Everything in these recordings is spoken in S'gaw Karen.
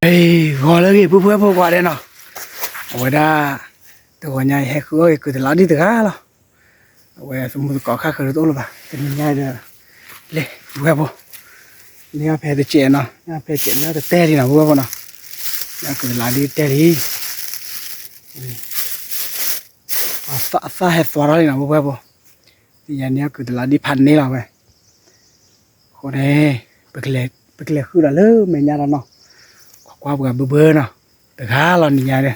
ဟဲဂီၤလၢအဂ့ၤ ပုၢ်ဝဲၢ်ဖိခွါဒဲးနီၤ, အဝဲဒၣ် တဂီၤညါအံၤ ဟဲဃုအီၣ်က့ၤကုၢ်တလးဒ်တဂၤလီၤ. အဝဲသမူသကိးခါဃၢၤတအိၣ်လၢၤဘၣ် တနံၤညါဒီး လ့ၣ် ပုၢ်ဝဲၢ်ဖိ, န့ၢ်အီၣ်ဖဲတစဲးနီၤ, န့ၢ်အီၣ်ဖဲတစဲး န့ၢ်အီၣ်တတဲလံနီၤ ပုၢ်ဝဲၢ်ဖိနီၤ, န့ၢ်အီၣ်ကုၢ်တလးဒ်တဲလံ အသၣ်ဟဲသွါထီၣ်လံနီၤ ပုၢ်ဝဲၢ်ဖိ, နံၤညါန့ၢ်အီၣ်ကုၢ်တလးဒ်ဖးန့ၢ်လီၤဝဲ, အဃိန့ၣ် ပကလဲၤဃုဒီးလၢမဲာ်ညါဒီးနီၤ, ခိးကွၢ်ပှၤဘၢဘၢနီၤ, တဂၤလီၤနံၤညါဒီး,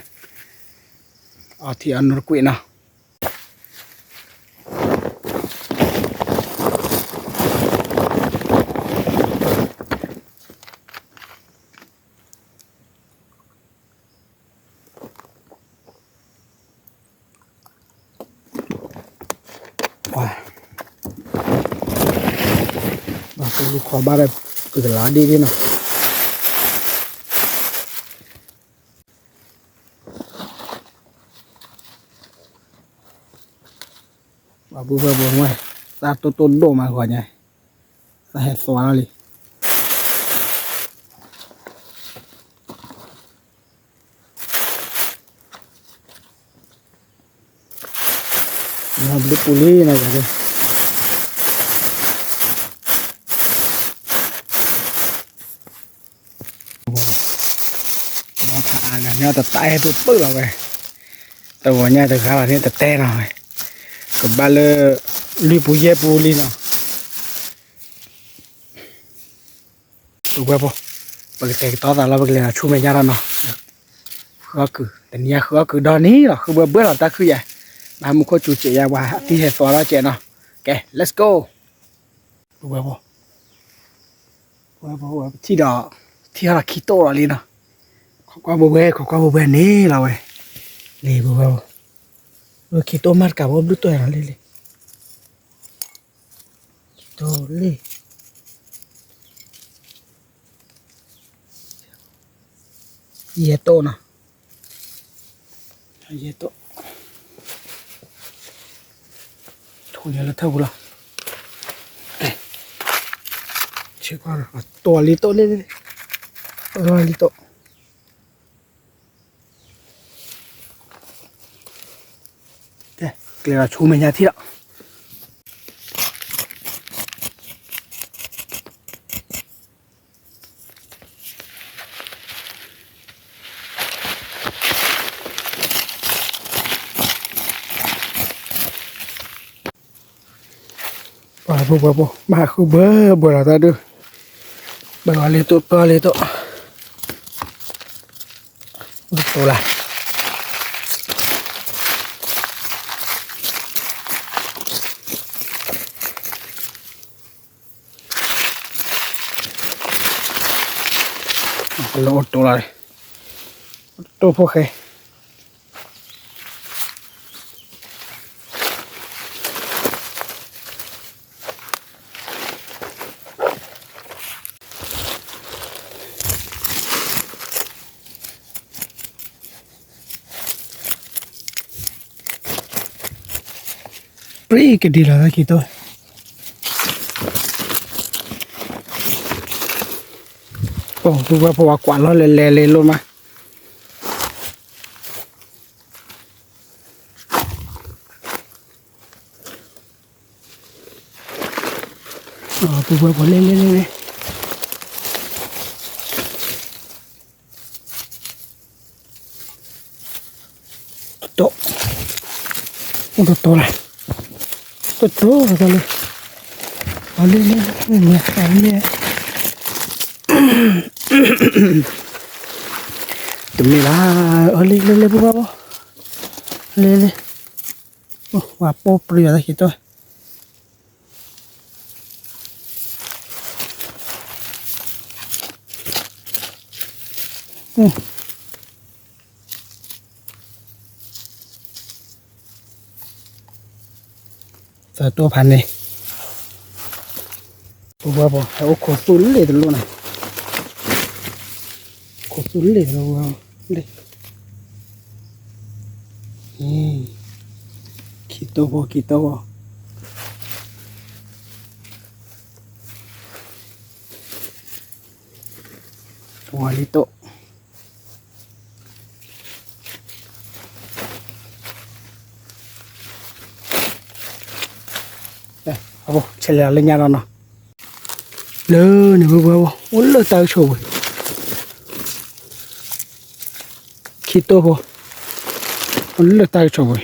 အီထံအီနိတကွံာ်နီၤ ပှၤ ဘၣ်ကိၢ်လူၢ်ခီဘၣ်ဒီး ကုၢ်တလးဒ်ဒ်နီၤ, ပှၤပုၢ်ဝဲၢ်ဖိမ့ၢ် သၣ်တိၢ်တိၢ်ဒိၣ်မးဂီၤညါ, သၣ်ဟဲသွါထီၣ်လံ ဘျုးပူၤလံနီၤ, မ့ၢ်ဖးအါလၢန့ၣ်တတၢ်အဲၣ်ဒိၣ်ပၢၢ်လီၤဝဲ, တဂီၤညါတဂၤလီၤန့ၣ်တတဲနီၤဝဲ, ကဘၣ်လၢ လွံၢ်ပူၤယဲၢ်ပူၤလံနီၤ ပုၢ်ဝဲၢ်ဖိ, ပကတဲာ်ကတီၤသးလီၤ ပကလဲၤဒီးဆူမဲာ်ညါဒီးနီၤ, ဃုအီၣ်ကုၢ် တနံၤညါဃုအီၣ်ကုၢ်ဒီနံၤလီၤ ဃုဘၢဘၢလီၤတၢ်ခုၣ်ယဲ, ဘၣ်မူခိၣ်စူၤစဲးယဲ ပှၤအတံၢ်ဟဲသွါထီၣ်ကဲနီၤ, ကဲ let's go, ပုၢ်ဝဲၢ်ဖိ, ပုၢ်ဝဲၢ်ဖိ ပထံၣ်ဒီး ထံၣ်ထီၣ်ဒီးခံတိၢ်လီၤလံနီၤ, ခိးကွၢ်ဘၢဘၢ ခိးကွၢ်ဘၢဘၢန့ၣ်လီၤဝဲ, လံ ပုၢ်ဝဲၢ်ဖိ, လၢခံတိၢ်မးတကးဘၣ်ဘျုးတိၢ်နီၤ လံ လံ တိၢ်လံ, ယဲၢ်တိၢ်နီၤ, ယဲၢ်တိၢ်, ထူညါလၢထၢၣ်ပူၤလီၤ, ဆ့ကွၢ်လီၤ တိၢ်လံတိၢ်လံ, လံတိၢ် ကဲ ကျဲၤဒီးဆူမဲာ်ညါထံၣ်လီၤ. ပှၤဖိပှၤဖိ ဘၣ်ဃုဘၢဘၢလီၤတၢ်ဒုး, ဘၢအီၤလံတိၢ် ပၢအီၤလံတိၢ်, အိၣ်တတိၢ်လၢ် လၢအိၣ်တတိၢ်လၢ်, အိၣ်တတိၢ်ဖိၣ်ဃဲ ပြံကဒံလီၤ တၢ်ခံတိၢ်, ပှၤဖိပှၤဖိ ပှၤကွၢ်လီၤလဲၤလဲၤလံလိၣ်မး. ပူၤပူၤပူၤ လဲၤလဲၤလဲၤလဲၤ, တတိၢ်, အိၣ်တတိၢ်လၢ်, တတိၢ်တတိၢ်လၢ, အီၤလဲၤလဲၤလဲၤလဲၤလဲၤ, တမ့ၢ်လၢ်, အီၤလဲၤလဲၤလဲၤ ပူၤပူၤပူၤ, လဲၤလဲၤ, အိၣ် ပှၤပိာ်ပြံၤအီၤတၢ်ခံတိၢ် သၢတိၢ်ဖးန့ၣ်, ပူၤပူၤပူၤ ဟဲအိၣ်ခိးသူလ့ၣ်တလိၣ်န့ၣ်, ခိးသူလ့ၣ်တလိၣ်လ့ၣ်, ခံတိၢ်ဖိ ခံတိၢ်ဖိ ပှၤလံတိၢ် လဲၤလီၤလၢညါလီၤနီၤ. လၢန့ၣ် ပုၢ်ဝဲၢ်ဖိ အိၣ်လၢတၢ်ကဆိးပူၤ, ခံတိၢ်ဖိ အိၣ်လၢတၢ်ကဆိးပူၤ.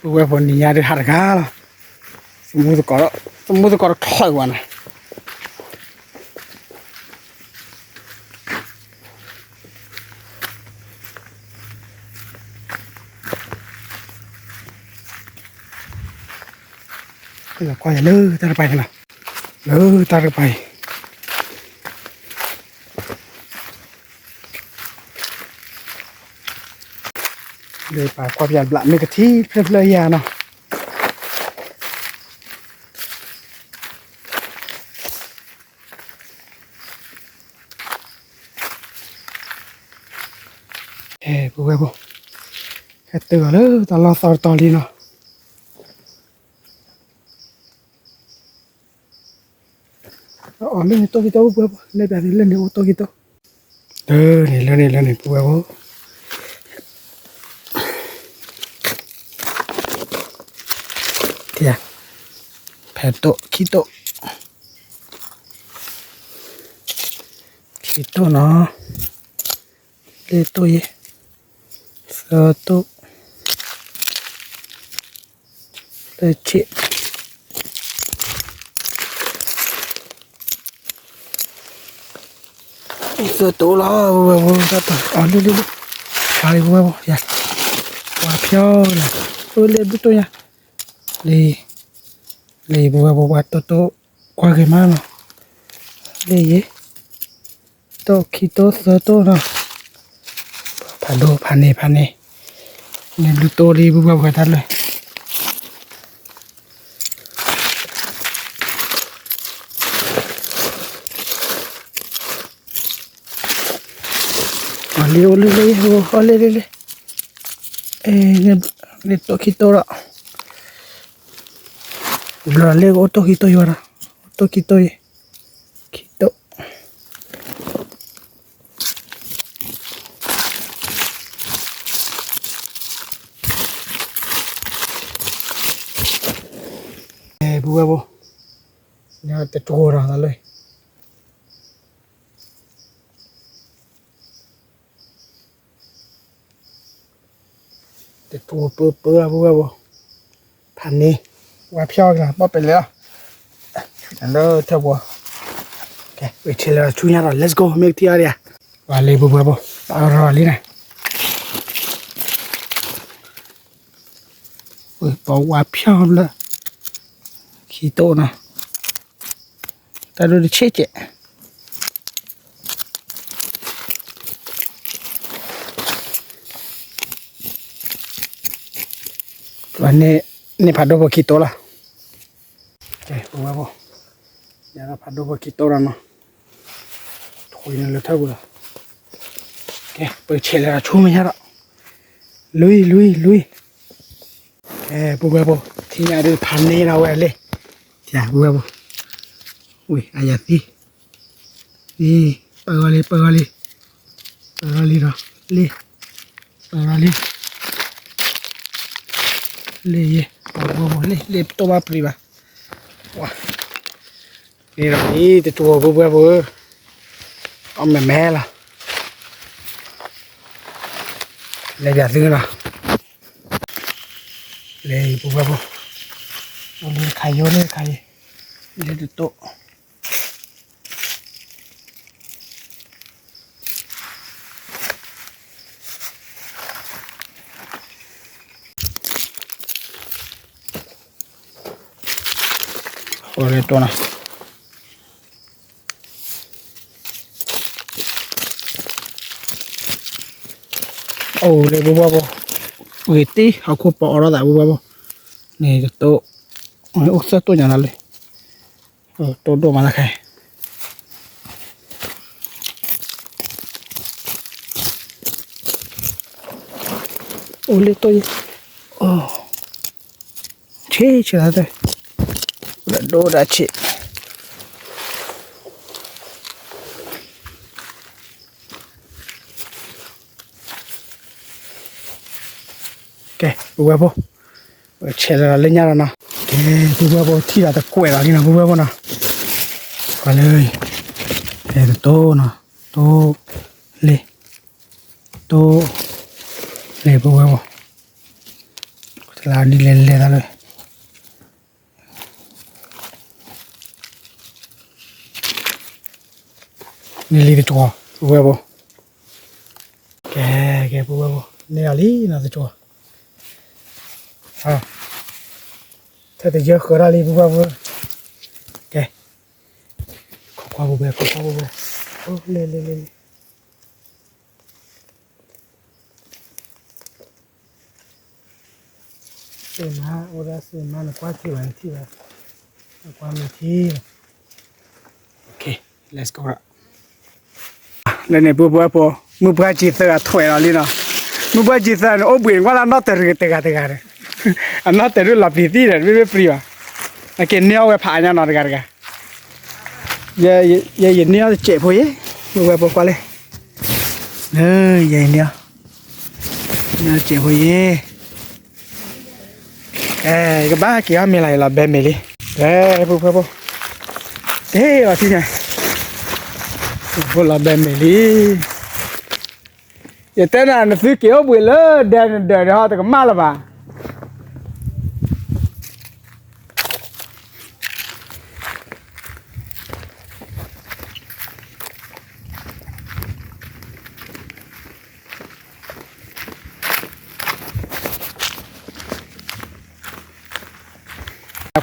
ပုၢ်ဝဲၢ်ဖိ နံၤညါဒုးဟးတဂၤလီၤ. သမူသကိး, သမူသကိးတခီၣ်ဝဲန့ၣ်. ကွၢ်ယၤလၢတၢ်တပၤန့ၣ်လီၤ, လၢတၢ်တပၤအံၤ. လၢပာ်ကွၢ်ပယၤဘျး မ့ၢ်ကထံၣ်ဖျၢၣ်ဖျၢၣ်ယၤနီၤ. ပုၢ်ဝဲၢ်ဖိ, ဟဲတုၤအီၤလၢတၢ်လီၢ်သီတတီၤလံနီၤ. အီၤလၢန့ၣ်တိၢ်ခံတိၢ် ပုၢ်ဝဲၢ်ဖိ, လဲၤပျးသုလၢန့ၣ်အိၣ်တိၢ်ခံတိၢ်. လၢန့ၣ် လၢန့ၣ် လၢန့ၣ် ပုၢ်ဝဲၢ်ဖိ. ဖဲတိၢ် ခံတိၢ်, ခံတိၢ်နီၤ, လၢတိၢ်ယဲ, သၢတိၢ်, လၢဆံး, သၢတိၢ်လီၤ ပုၢ်ဝဲၢ်ဖိ, သၢတိၢ်, အီၤလၢလၢလၢ, ဖျါလံ ပုၢ်ဝဲၢ်ဖိ, ယၤ, ပှၤဖျါလီၤ, အိၣ်လၢဘုတိၢ်ညါ, လၢ, လၢပုၢ်ဝဲၢ်ဖိ ပှၤတိၢ်တိၢ်, ကွၢ်ဂ့ၤမးနီၤ, လၢယဲ, တိၢ်ခံတိၢ် သၢတိၢ်နီၤ, ဖးဒိၣ် ဖးန့ၢ် ဖးန့ၢ်, န့ၣ်ဘျုးတိၢ်လံ ပုၢ်ဝဲၢ်ဖိ တၢ်လၢ အီၤလၢအိၣ်လၢလၢ အီၤလၢလၢလၢ, လၢတိၢ်ခံတိၢ်ဒီး, ဘျီလၢအိၣ်တိၢ်ခံတိၢ်ယၤဒီး, အိၣ်တိၢ်ခံတိၢ်ယဲ, ခံတိၢ် ပုၢ်ဝဲၢ်ဖိ, တတြီဒီးသးလၢ တတြီပၢပၢ ပုၢ်ဝဲၢ်ဖိ, ဖးန့ၢ်, ဝါဖျီၣ်ကလီၤ ဘီၣ်ပဲာ်လဲၤလီၤ, လၢထၢၣ်ပှီၤ, ပဆဲးလၢဆူညါဒီး let's go မ့ၢ်ကထံၣ်အီၤဒံးဧါ, ဝါလံ ပုၢ်ဝဲၢ်ဖိ, ပာ်ရီလံန့ၣ် ပဝါဖျီၣ်ဘျၢ, ခံတိၢ်နီၤ, တၢ်ဒိၣ်တဆံးကဲး, န့ၢ်ဖးဒိၣ်ဖိခံတိၢ်လီၤ, ကဲ ပုၢ်ဝဲၢ်ဖိ, ယၤဒီးဖးဒိၣ်ဖိခံတိၢ်လီၤနီၤ, ထွံၣ်န့ၣ်လၢထၢၣ်ပူၤလီၤ, ကဲ ပဆဲးလၢဆူမဲာ်ညါဒီး, လွံၢ် လွံၢ် လွံၢ် ကဲ ပုၢ်ဝဲၢ်ဖိ, ထံၣ်ညါဒုးဖးန့ၢ်ဒီးဝဲလံ, ကဲ ပုၢ်ဝဲၢ်ဖိ, ဝံၤ အယၤသံ, သံ, ပၢၢ်ဂီၤလံ ပၢၢ်ဂီၤလံ, ပၢၢ်ဂီၤလံဒီး, လံ, ပၢၢ်ဂီၤလံ, လံယဲ, ပုၢ်ဝဲၢ်ဖိ, လံ လံတိၢ်ဘၣ်ပျံၤဘၣ်, ဝါ, န့ၣ်ဒီးအံၤ တတြီ ပုၢ်ဝဲၢ်ဖိဧၢ, အီၣ်မဲာ်မဲာ်လီၤ, လဲၤပျးသုလီၤ, လၢပုၢ်ဝဲၢ်ဖိ, အိၣ်လၢခါယိ လၢခါယိ, လၢတတိၢ် ကဲ လဲၤတိၢ်နီၤ, အိၣ်လၢပူဘၣ်ဘိ, ဂ့ၤတ့ဟီၣ်ခိၣ်ပီၤအီၣ်ထီၣ်သးပူဘၣ်ဘိ, န့ၣ်တတိၢ်, အိၣ်သၢတိၢ်ညါလီၤလံ, တိၢ်ဒိၣ်မးလၢခဲ အိၣ်လၢတိၢ်ယဲ, ဆ့ဆ့လီၤတဲ, ဒိၣ်ဒၣ်ဆ့, ကဲ ပဝဲဖိ, ပကဆဲးလီၤလၢညါလီၤနီၤ, ကဲ ပဝဲဖိထံၣ်ဒီးတကွဲးလီၤလံနီၤ ပဝဲဖိနီၤ, ကွၢ်လၢ, ကဲတတိၢ်နီၤ, တိၢ်, လ့ၢ်, တိၢ်, လ့ၢ်ပဝဲဖိ, တလါဒ်လဲၣ်လဲၣ်သးလၢ န့ၢ်လံတကီၢ် ပဝဲဖိ, ကဲ ကဲ ပဝဲဖိ, န့ၢ်အီၤလံနီၤတကီၢ်, ထဲတယၢဃၢၤထီၣ်လံ ပဝဲဖိ, ကဲ, ခိးကွၢ်ပဝဲ ခိးကွၢ်ပဝဲ, လ့ၢ်လ့ၢ်လ့ၢ်လ့ၢ် စ့မါ အိၣ်ဒၣ်စ့မါ နကွၢ်ထံဘၣ် နထံၣ်ဘၣ်, နကွၢ်မ့ၢ်ထံ, let's go, လၢန့ၣ် ပှၤပှၤဖိ, မုၢ်ပှၢ်ကံၤသၢဂၤထွဲလီၤလံနီၤ, မုၢ်ပှၢ်ကံၤသၢန့ၣ် အိၣ်ဘှံးန့ၣ်ကွၢ်လၢအနီၢ်တၢၤတဂၤတဂၤဒီး, အနီၢ်တၢၤဒုးလီၤပျံၤသံဒီး မ့ၢ်မ့ၢ်ပြံဘၣ်, အက့ၤန့ၢ်အီၣ်ဝဲဖးအါညါနီၤတဂၤတဂၤ ယဲယန့ၢ်အီၣ်တစဲးဖိယဲ, ဝဲပှၤကွၢ်လဲၣ်, ယဲယန့ၢ်အီၣ်, န့ၢ်အီၣ်တစဲးဖိယဲ, ယကဘၣ်က့ၤအီၣ်မ့ၤလီၤ ယလီၤဘဲမ့ၤလံ, ဝဲဖိဖိဖိ, တဟ့ၣ်လီၤထံညါ, ဖိလီၤဘဲမ့ၤလံ, ယတဲနၤ နသုက့ၤအိၣ်ဘှံးလၢဒဲနဒၢးဒီးဟီ တကမၣ်လၢၤဘၣ်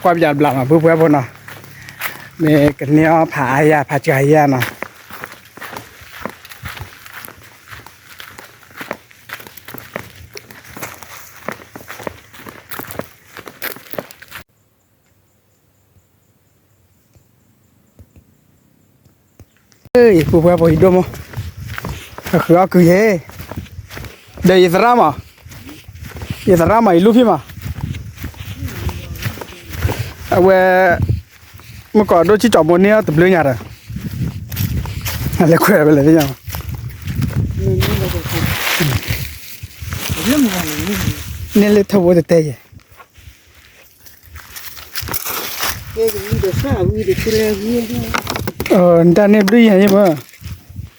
ကွၢ်ပယၣ်ဘျးမး ပုၢ်ပှဲၤဖိနီၤ, မ့ၢ်ကန့ၢ်အီၣ်ဖးအါယၤ ဖးစှၤယၤနီၤ. ယပုၢ်ပှဲၤဖိ ယဒိၣ်မိၢ်, အဃုအီၣ်ကုၤယဲ, ဒီးယသရၣ်မး, ယသရၣ်မး ယလူၢ်ဖံးမး, အဝဲ, မုၢ်ကီးဒိၣ်စံၣ်ကၠီၤမိၢ်န့ၢ်အီၣ်တဘျုးညါဒီး, အလဲၤခွဲးဝဲလဲၣ်သ့ၣ်ညါ, န့ၢ်လၢထၢၣ်ဖိတတဲယဲ နတၢ်န့ၢ်ဘျုးယဲမး,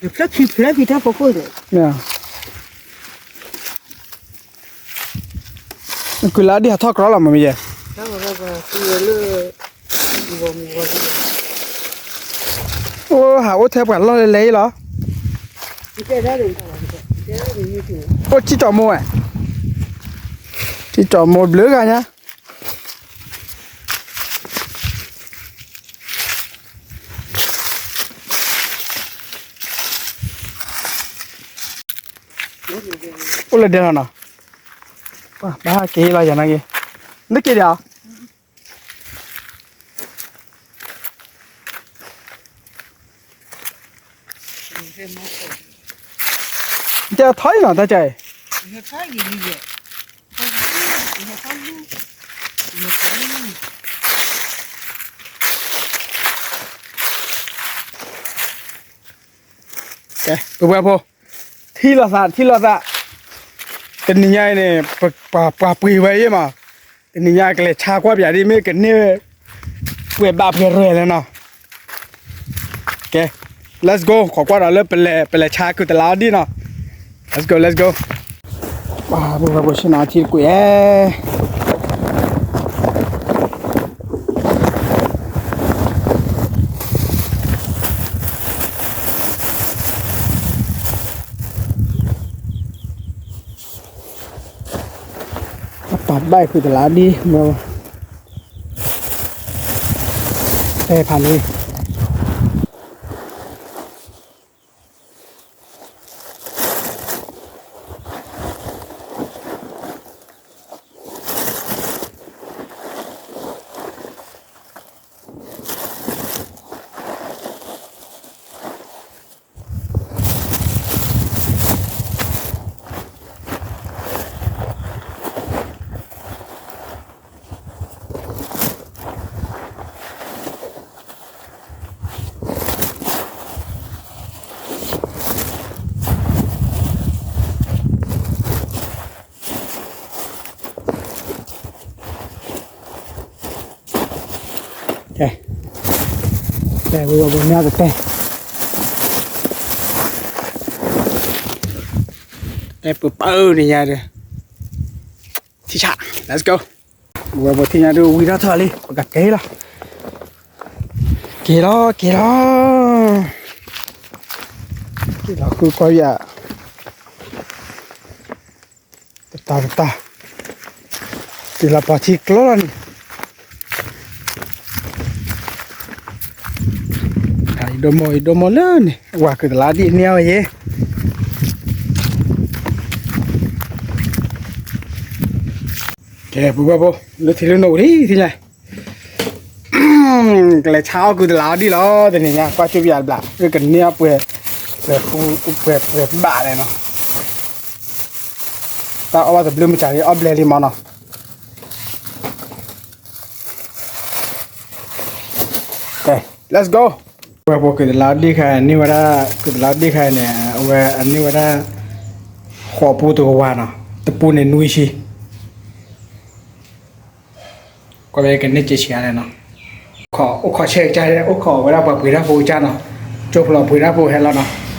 ဖျၢၣ်ခံဖျၢၣ်ခံထၢၣ်ဖိခိၣ်န့ၣ်, ကုလၢဒ်ဟးထီၣ်ကြီလီၤမ့ၢ်ယဲ, အိၣ်ဟးအိၣ်ထဲပှၤလီၢ်လဲၣ်လဲၣ်လီၤ, အိၣ်စံၣ်ကၠီၤမိၢ်ဝဲ, စံၣ်ကၠီၤမိၢ်ဘျုးဂၤညါ အိၣ်လၢဒဲလီၤနီၤ, ဘၣ်က့ၤလီၤယၤနာ်က့ၤ, နက့ၤဒၣ်ဧါ, တဲထီၣ်အံၤနီၤ တၢ်ကၢ်အံၤ, ကဲ ပဝဲဖိ, ထံၣ်လိာ်သး ထံၣ်လိာ်သး, တနံၤညါအံၤန့ၣ် ပှၤပှ့ၤဝဲယဲၢ်မး, တနံၤညါကလဲၤဆါကွၢ်ပၠးဒ်မ့ၢ်ကန့ၢ် ပှဲၤဘၣ်ပှဲၤရဲၣ်လဲၣ်နီၤ, ကဲ let's go ခိးကွၢ်ဒီးလၢပလဲၤ ပလဲၤဆါကုၢ်တလးအီၤဒ်နီၤ, let's go let's go, ပှၤပှၤပှၤဆ့ၣ်နီၤ ထံတကွံာ်ဧဲ ပာ်ဘၣ်ဃုာ်တလးဒ်မ့ၢ်, တဲဖးန့ၣ် ကဲ, ကဲ, ဝံၤဝဲပမ့ၢ်အကတဲ, တဲပပၢၢ်န့ၣ်ညါဒီး, ထံဆး, let's go. ဝဲပထံၣ်ညါဒုးဝံၤထီၣ်ထီၣ်လံ ပကက့ၤလီၤ, က့ၤလီၤ က့ၤလီၤ, က့ၤလီၤဃုကီၢ်ယၤ တတၢ်တတၢ်, တုၤလီၤပှၤထံကျိလီၤန့ၣ်, ယဒိၣ်မိၢ် ယဒိၣ်မိၢ်လၢန့ၣ် ဝၤကုၢ်တလါဒ်န့ၣ်အီၤယဲ, ကဲ ပဝဲဖိ လၢထံလၢနိဝံၤလံ ထံၣ်ညါ ကလဲၤဆါအီၣ်ကုၢ်တလါအီၤဒ်လီၤ တနံၤညါ ကွၢ်ကၠိပယၤတဘျး ကန့ၢ်အီၣ်ပှဲၤ, ပှဲၤပှဲၤဘၣ်လဲၣ်နီၤ, တၢ်အီၣ်ဘၣ်တဘျုးမတၤလံ အီၣ်ဘျဲၣ်လံမနီၤ, ကဲ let's go. ဝဲဖိကုၢ်တလါဒ့ၣ်ခါန့ၢ်ဝဲဒၣ်, ကုၢ်တလါဒ့ၣ်ခါန့ၣ် အဝဲအန့ၢ်ဝဲဒၣ် ဃိးပူတကဝၤနီၤ, တပူန့ၣ်နွံဆံ ကွၢ်ဝဲကန့ၢ်က့ၤဆံးအါလဲၣ်နီၤ, အိၣ်ခိးဆဲးကစၢ် အိၣ်ခိးဝဲဒၣ်ပှၤပှ့ၤတၢ်ဖိကစၢ်နီၤ, ကၠိဖျိးပှ့ၤတၢ်ဖိဟဲလီၤနီၤ,